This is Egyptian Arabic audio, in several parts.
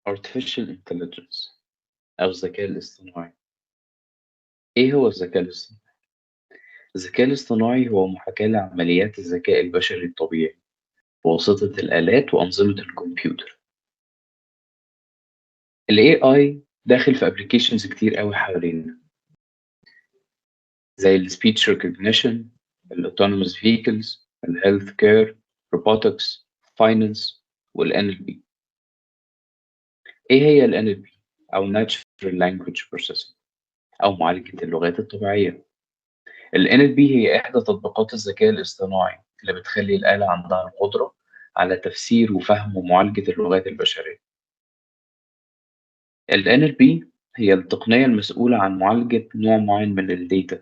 Artificial Intelligence أو الذكاء الاصطناعي. إيه هو الذكاء الاصطناعي؟ الذكاء الاصطناعي هو محاكاة لعمليات الذكاء البشري الطبيعي بواسطة الآلات وأنظمة الكمبيوتر. ال AI داخل في applications كتير قوي حوالينا، زي ال Speech Recognition، ال Autonomous Vehicles، ال Healthcare، Robotics، Finance وال NLP. إيه هي ال NLP أو Natural Language Processing أو معالجة اللغات الطبيعية؟ ال NLP هي إحدى تطبيقات الذكاء الاصطناعي اللي بتخلي الآلة عندها القدرة على تفسير وفهم ومعالجة اللغات البشرية. ال NLP هي التقنية المسؤولة عن معالجة نوع معين من ال data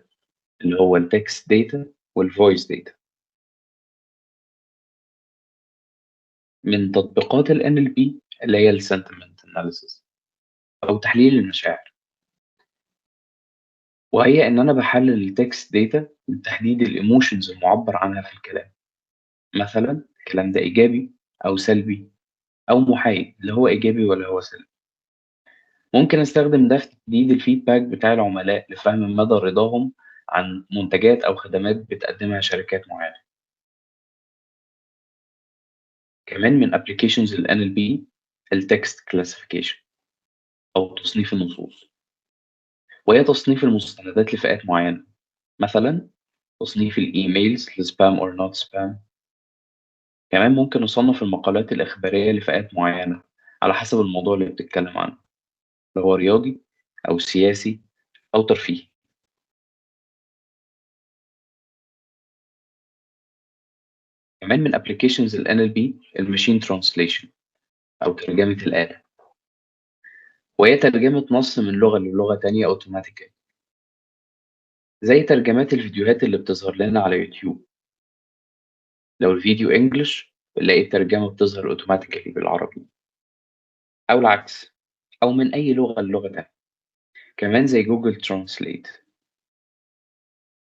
اللي هو ال text data وال voice data. من تطبيقات ال NLP اللي هي ال Sentiment Analysis أو تحليل المشاعر، وهي إن أنا بحلل ال text data لتحديد ال emotions المعبر عنها في الكلام. مثلا الكلام ده إيجابي أو سلبي أو محايد، اللي هو إيجابي ولا هو سلبي. ممكن أستخدم ده في تحديد ال feedback بتاع العملاء لفهم مدى رضاهم عن منتجات أو خدمات بتقدمها شركات معينة. كمان من applications ال NLP ال Text Classification أو تصنيف النصوص، وهي تصنيف المستندات لفئات معينة، مثلا تصنيف ال emails ل spam or not spam. كمان ممكن نصنف المقالات الإخبارية لفئات معينة على حسب الموضوع اللي بتتكلم عنه، اللي هو رياضي أو سياسي أو ترفيهي. كمان من applications ال NLP ال Machine Translation أو ترجمة الآلة، وهي ترجمة نص من لغة للغة تانية automatically، زي ترجمات الفيديوهات اللي بتظهر لنا على يوتيوب. لو الفيديو English بنلاقي الترجمة بتظهر automatically بالعربي، أو العكس، أو من أي لغة للغة تانية. كمان زي Google Translate.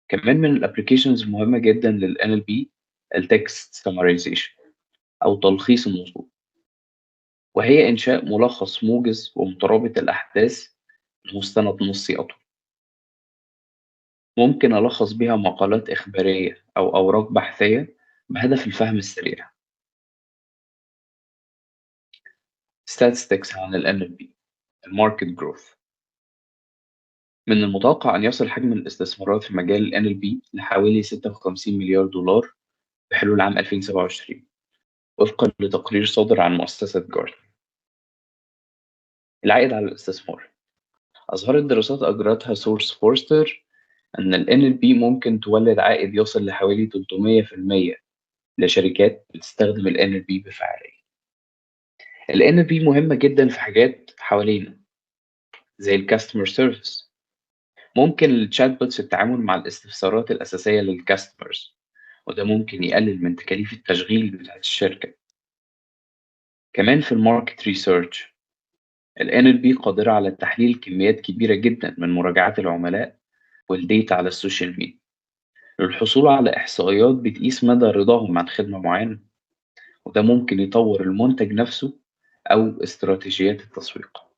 كمان من ال applications المهمة جدا لل NLP ال Text Summarization أو تلخيص النصوص، وهي إنشاء ملخص موجز ومترابط الأحداث لمستند نصي أطول. ممكن ألخص بيها مقالات إخبارية أو أوراق بحثية بهدف الفهم السريع. Statistics عن ال NLP ال Market Growth. من المتوقع أن يصل حجم الاستثمارات في مجال ال NLP لحوالي 56 مليار دولار بحلول عام 2027 وفقا لتقرير صادر عن مؤسسة جارتنر. العائد على الاستثمار. أظهرت دراسات أجرتها سورس فورستر أن ال NLP ممكن تولد عائد يصل لحوالي 300% لشركات بتستخدم ال NLP بفعالية. ال NLP مهمة جدا في حاجات حوالينا زي ال customer service. ممكن ال chatbots التعامل مع الاستفسارات الأساسية لل customers، وده ممكن يقلل من تكاليف التشغيل بتاعت الشركة. كمان في ال market research، ال NLP قادرة على تحليل كميات كبيرة جدا من مراجعات العملاء وال data على ال social media للحصول على إحصائيات بتقيس مدى رضاهم عن خدمة معينة، وده ممكن يطور المنتج نفسه أو استراتيجيات التسويق.